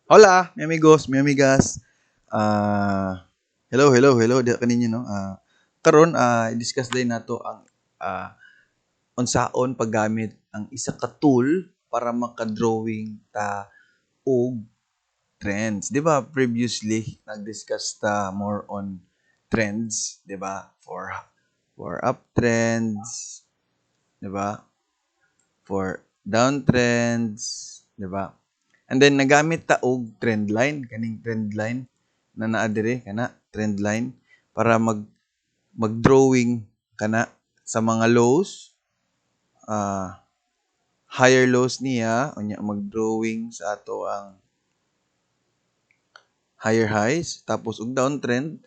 Hola, mi amigos, mi amigas. Hello, hello, hello diha kaninyo, no. Karon i-discuss din nato ang unsaon paggamit ang isa ka tool para maka-drawing ta og trends. 'Di ba previously nag-discuss ta more on trends, 'di ba? For uptrends, 'di ba? For downtrends, 'di ba? And then nagamit ta og trend line, kaning trend line na naa diri, kana trend line para mag-drawing kana sa mga lows, higher lows niya, unya mag-drawing sa ato ang higher highs, tapos og downtrend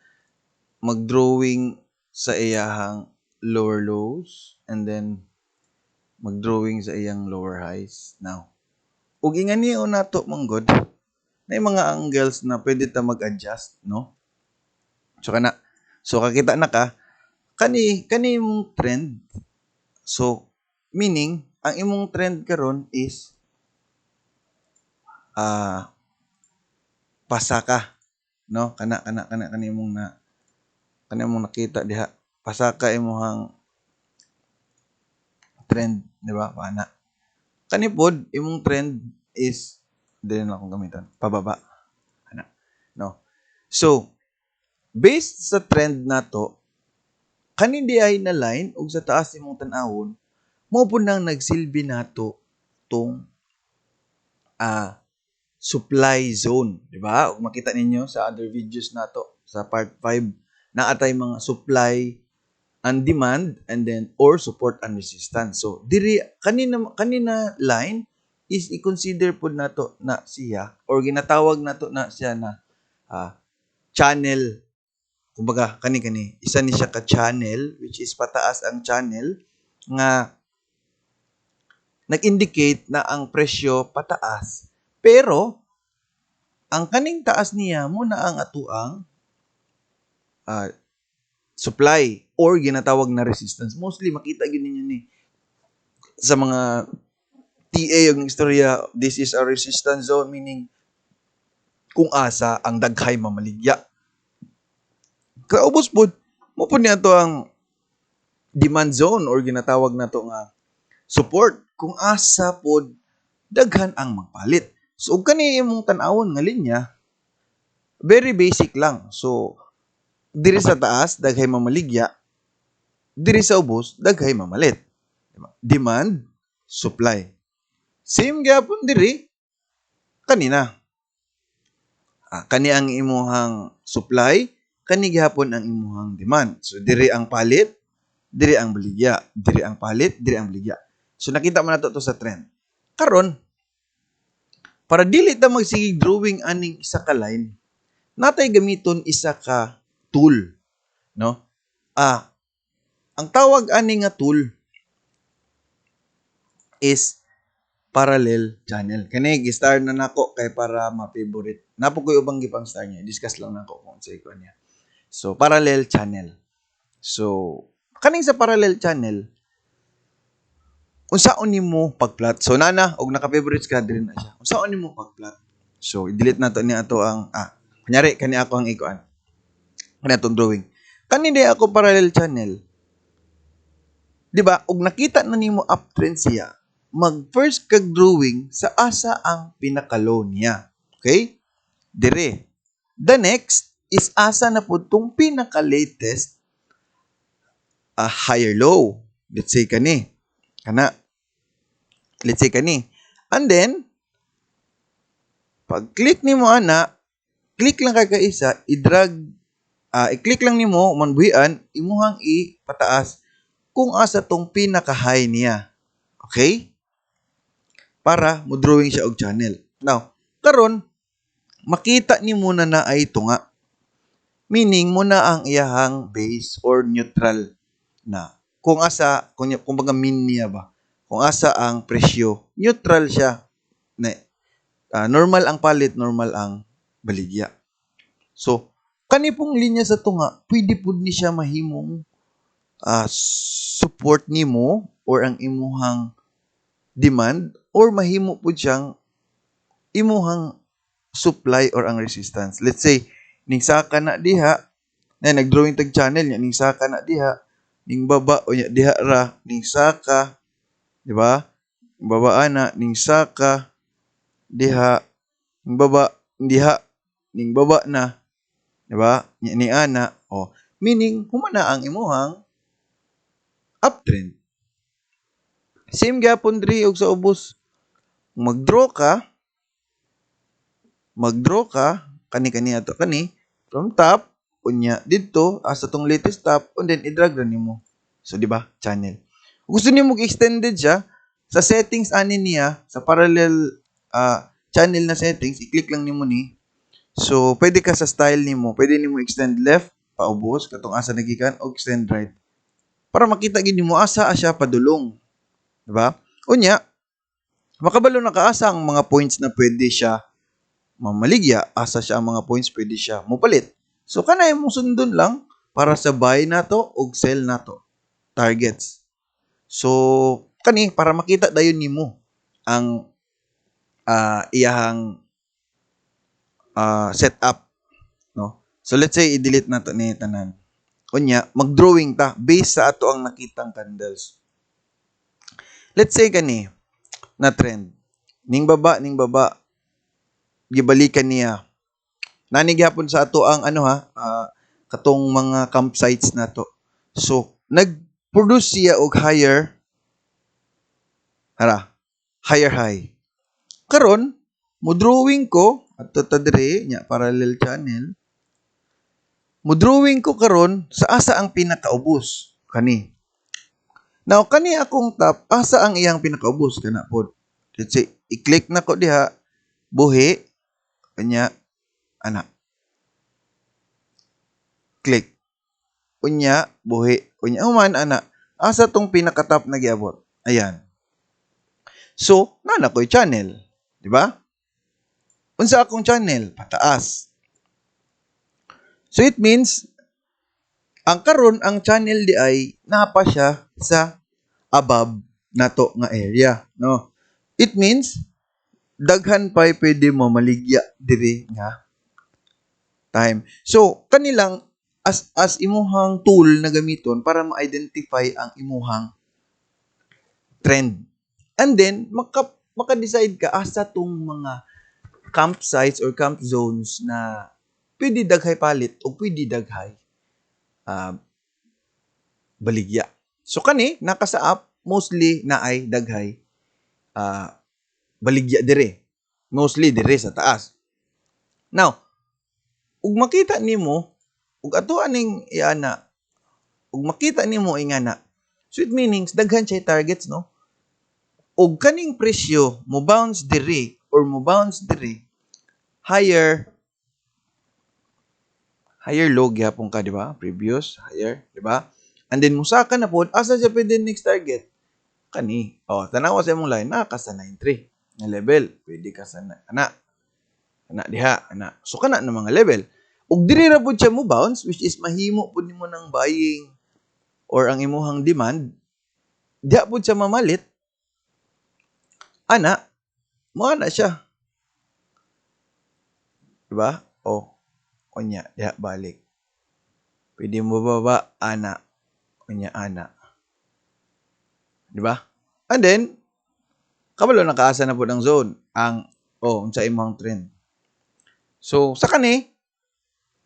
mag-drawing sa iyahang lower lows and then mag-drawing sa iyang lower highs. Now, ug inganion nato manggod na mga angles na pwede ta mag-adjust, no? So kana, so kakita na ka kani kani imong trend. So meaning ang imong trend karon is pasaka, no? Kana kana kana kani imong na kani imong nakita diha, pasaka imong trend, di ba? Pana kani pod imong trend is dili na akong gamiton, pababa ana, no? So based sa trend nato kani di ay na line ug sa taas imong tan-awon, mao pud nang nagsilbi nato tong supply zone, di ba? Ug makita ninyo sa other videos nato sa part 5, naa tay mga supply and demand and then or support and resistance. So diri kanina kanina line is i-consider pud nato na siya or ginatawag nato na siya na channel. Kumbaga kani kani isa ni siya ka channel, which is pataas ang channel nga nag-indicate na ang presyo pataas, pero ang kaning taas niya mo na ang atuang supply or ginatawag na resistance. Mostly makita gyud ninyo ni sa mga TA yung istorya, this is a resistance zone, meaning kung asa ang daghay mamaligya. Kaubos pod mo pod niya to ang demand zone or ginatawag nato nga support, kung asa pod daghan ang magpalit. So ug kani imong tan-awon nga linya, very basic lang. So diri sa taas daghay mamaligya, diri sa ubos daghay mamalit. Diba? Demand, supply. Same gyapon diri kanina. Kani ang imuhang supply, kani gihapon ang imuhang demand. So diri ang palit, diri ang baligya, diri ang palit, diri ang baligya. So nakita man nato to sa trend. Karon, para dili ta magsigig drawing aning isa ka line, natay gamiton isa ka tool, no? Ang tawag ani nga tool is parallel channel. Kani gi-star na nako kay para ma-favorite. Napo koy ubang gipang star niya. Discuss lang nako kung unsay kuan niya. So parallel channel. So kaning sa parallel channel, unsaon nimo pagplot? So nana og naka-favorites ka diri na siya. Unsaon nimo pagplot? So i-delete nato ni ato ang kunyari kani ako ang ikuan. Kani atong drawing. Kani di ako parallel channel. Di ba? Og nakita na nimo uptrend siya, mag first kag drawing sa asa ang pinaka-low niya. Okay? Dire. The next is asa na pud tong pinaka-latest higher low. Let's say kani. Kana. Let's say kani. And then, pag click nimo ana, click lang kay kaisa, i-drag, i-click lang nimo manbuhian, imuhang ipataas kung asa tong pinaka-high niya. Okay? Para mo drawing siya og channel. Now, karon makita nimo na naay tunga. Meaning mo na ang iyahang base or neutral na. Kung asa, kung baga mean niya ba? Kung asa ang presyo, neutral siya. Na, normal ang palit, normal ang baligya. So, kani pong linya sa tunga, pwede pud ni siya mahimong support nimo or ang imuhang demand or mahimo pud siyang imuhang supply or ang resistance. Let's say, ning saka na diha, na nag-drawing tag channel nya, ning saka na diha, ning baba o nya diha ra, ning saka, di ba? Baba ana, ning saka diha, ning baba diha, ning baba na, di ba? Nya ni ana, oh. Meaning humana ang imuhang uptrend. Same gyapon diri og sa ubos. Mag-draw ka kani kani ato kani from top, unya didto asa tong latest top, and then i-drag ra nimo. So di ba, channel. Kung gusto nimo extended siya sa settings ani niya, sa parallel channel na settings, i-click lang nimo ni. So pwede ka sa style nimo, pwede nimo extend left paubos katong asa nagikan o extend right para makita gid nimo asa siya padulong, di ba? Unya makabalo na ka asa ang mga points na pwede siya mamaligya, asa siya ang mga points pwede siya mopalit. So kanay mong sundon lang para sa buy nato ug sell nato targets. So kani para makita dayon nimo ang iyahang setup, no? So let's say i-delete nato ni tanan. Unya mag-drawing ta based sa ato ang nakitang candles. Let's say kani na trend. Ning baba gibalikan niya. Nani gihapon sa ato ang ano ha, katong mga campsites nato. So nag-produce siya og higher hara, higher high. Karon, mo drawing ko ato ta diri nya parallel channel. Mo drawing ko karon sa asa ang pinakaubos kani. Now kani akong top, asa ang iyang pinakaubos kana pod. Let's say i-click na ko diha, buhi kanya ana. Click. Unya buhi, unya human ana. Asa tong pinaka-top na giabot? Ayan. So, nana ko'y channel. Di ba? Unsa akong channel? Pataas. So it means ang karon ang channel di ay napa siya sa above nato nga area, no? It means daghan pa pwede mo maligya diri nga time. So kanilang as imuhang tool na gamiton para ma-identify ang imuhang trend. And then maka-decide ka asa tong mga campsites or camp zones na pwede daghay palit o pwede daghay baligya. So kani naka sa app, mostly na ay daghay baligya dire. Mostly dire sa taas. Now, ug makita nimo ug ato aning iana, ug makita nimo ingana. So it meanings daghan siya targets, no? Ug kaning presyo mo bounce diri or mo bounce diri, higher higher low gyapon ka, di ba? Previous higher, di ba? And then musaka na pod, asa siya pwede next target? Kani. Oh, tanawa sa imong line na ka sa 93 nga level. Pwede ka sa ana. Ana diha, ana. So kana na mga level. Ug diri ra pud siya mo bounce, which is mahimo pud nimo ng buying or ang imuhang demand diha pud siya mamalit. Ana, mo ana siya. Diba? Oh. Unya, diha balik. Pwede mo baba, ana. Unya, ana. Diba? And then, kabalo nakaasa na po ng zone ang oh, unsa imong trend. So, sa kani,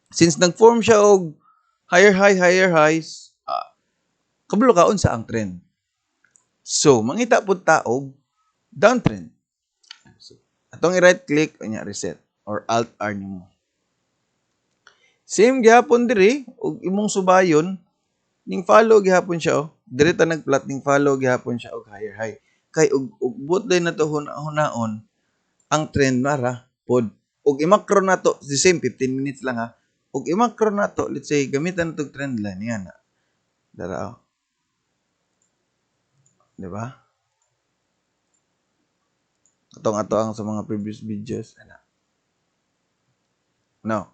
since nag-form siya og higher high, higher highs, kabalo ka unsa ang trend. So, mangita pud ta og downtrend. So, atong i-right click, unya reset or alt R nimo. Same gihapon diri og imong subayon ning follow gihapon siya oh. Diri ta nagplot, ning follow gihapon siya og higher high. Kay og buot din nato hunaon ang trend mara pod. Og i-macro nato the same 15 minutes lang ha. Og i-macro nato, let's say gamitan nato trend line yan na. Dara oh. Di ba? Atong ato ang sa mga previous videos ana. No.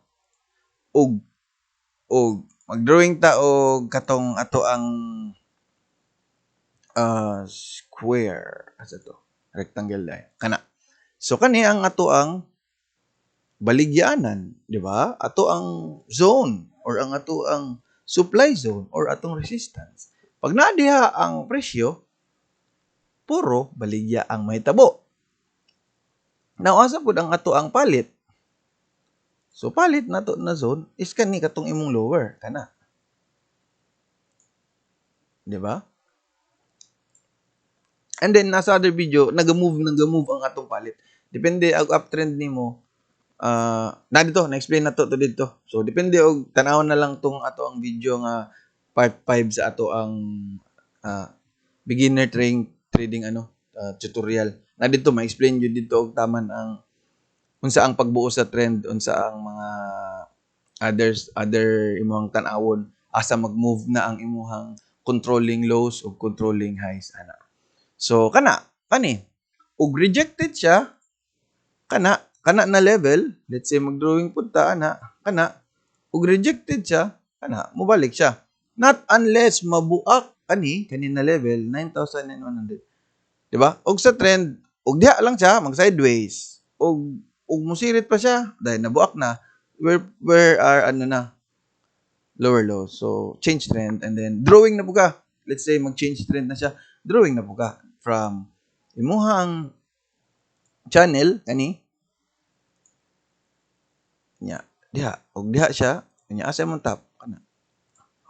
Ug mag-drawing ta og katong ato ang square, asa to, rectangle line kana. So kani ang ato ang Baligyanan, di ba? Ato ang zone or ang ato ang supply zone or atong resistance. Pag naa diha ang presyo, puro baligya ang mahitabo. Now, asa pud ang ato ang palit? So, palit nato na zone is kani katong imong lower kana. Di ba? And then nasa other video, nag-move ang atong palit. Depende og uptrend nimo. Na dito, na-explain na to dito. So depende og tan-awon na lang tong ato ang video nga part 5 sa ato ang beginner trading ano tutorial. Na dito ma-explain jud dito og taman ang unsa ang pagbuo sa trend, unsa ang mga other imong tan-awon, asa mag-move na ang imuhang controlling lows o controlling highs ana. So kana kani ug rejected siya kana kana na level, let's say mag-drawing pud ta ana, kana ug rejected siya kana, mobalik siya. Not unless mabuak kani kani na level 9,100. Di ba? Og sa trend, ug diha lang siya mag sideways. Ug musirit pa siya dahil nabuak na where are ano na lower low. So change trend and then drawing na po ka. Let's say mag-change trend na siya, drawing na po ka from imuhang channel kani nya diha og diha siya nya asa imong top kana.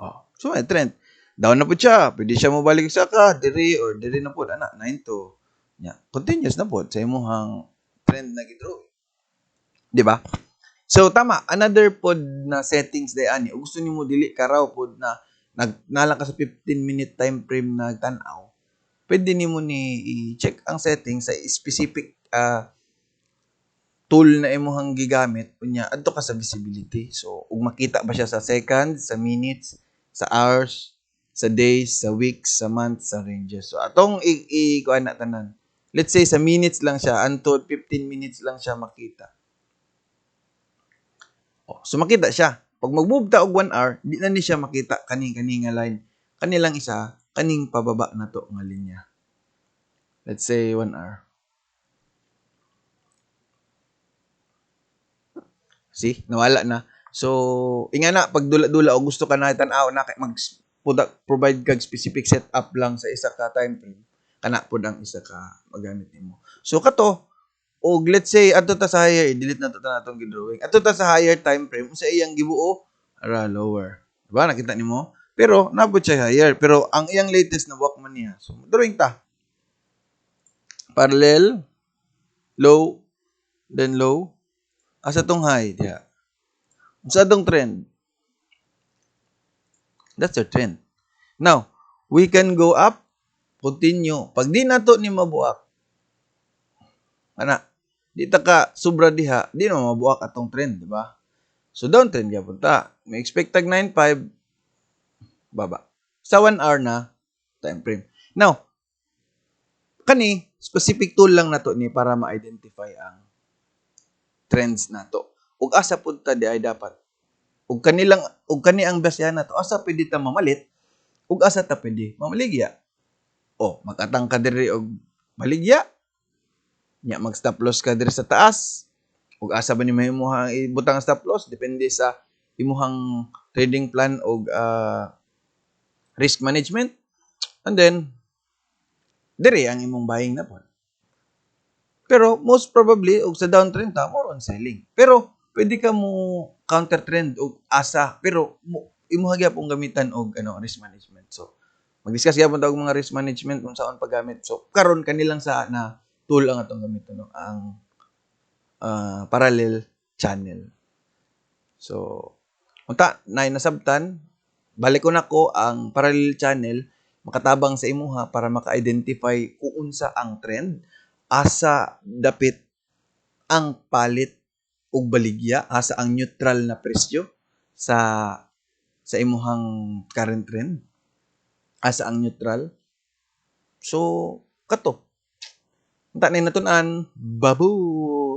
Oh, so may trend down na po siya, pwede siya mobalik sa ka diri or diri na po ana 9 to nya continuous na po sa imuhang trend na gidraw, di ba? So tama, another pod na settings day ani ug gusto nimo dili ka raw pod na nag nalang ka sa 15-minute time frame na tan-aw, pwede nimo ni i-check ang settings sa specific tool na imuhang gigamit, unya adto ka sa visibility. So ug makita ba siya sa seconds, sa minutes, sa hours, sa days, sa weeks, sa months, sa ranges. So atong i, i kuan na tanan, let's say sa minutes lang siya, antod 15 minutes lang siya makita. Oh, so makita siya. Pag mag-move ta og 1 hour, di na ni siya makita kani kani nga line, kani lang isa kaning pababa na to nga linya. Let's say 1 hour. See, nawala na. So, inga na, pag dula-dula o gusto ka na tan-aw na kay mag provide kag specific setup lang sa isa ka time frame, kana pod ang isa ka magamit nimo. So kato, og let's say adto ta sa higher, i-delete na to ta natong gi-drawing. Adto ta sa higher time frame, unsa iyang gibuo? Ara lower. Diba? Nakita nimo? Pero nabot siya higher, pero ang iyang latest na walk man niya. So drawing ta. Parallel, low, then low. Asa tong high diha? Unsa tong trend? That's our trend. Now, we can go up, continue. Pag di nato ni mabuak, ana, di ta ka sobra diha, di na mabuak atong trend, di ba? So downtrend gyapon ta. May expect tag 9.5 baba. Sa 1 hour na time frame. Now, kani specific tool lang nato ni para ma-identify ang trends nato. Ug asa pud ta di ay dapat. Ug kanilang ug kani ang basehan nato, asa pwede ta mamalit ug asa ta pwede mamaligya. O magatang ka diri og baligya. Nya mag stop loss ka diri sa taas. Ug asa ba ni mahimo ibutang ang stop loss depende sa imuhang trading plan og risk management. And then diri ang imong buying na pod. Pero most probably og sa downtrend ta more on selling. Pero pwede ka mo counter trend og asa pero mo, imuha gyapon gamitan og ano risk management. So mag-discuss gyapon ta og mga risk management kung saon paggamit. So karon kanilang sa na tool ang atong gamiton, no, ang parallel channel. So unta nay nasabtan, balik ko nako ang parallel channel makatabang sa imuha para maka-identify kung unsa ang trend, asa dapit ang palit og baligya, asa ang neutral na presyo sa imuhang current trend, asa ang neutral. So kato. Unta nay natun-an, babush.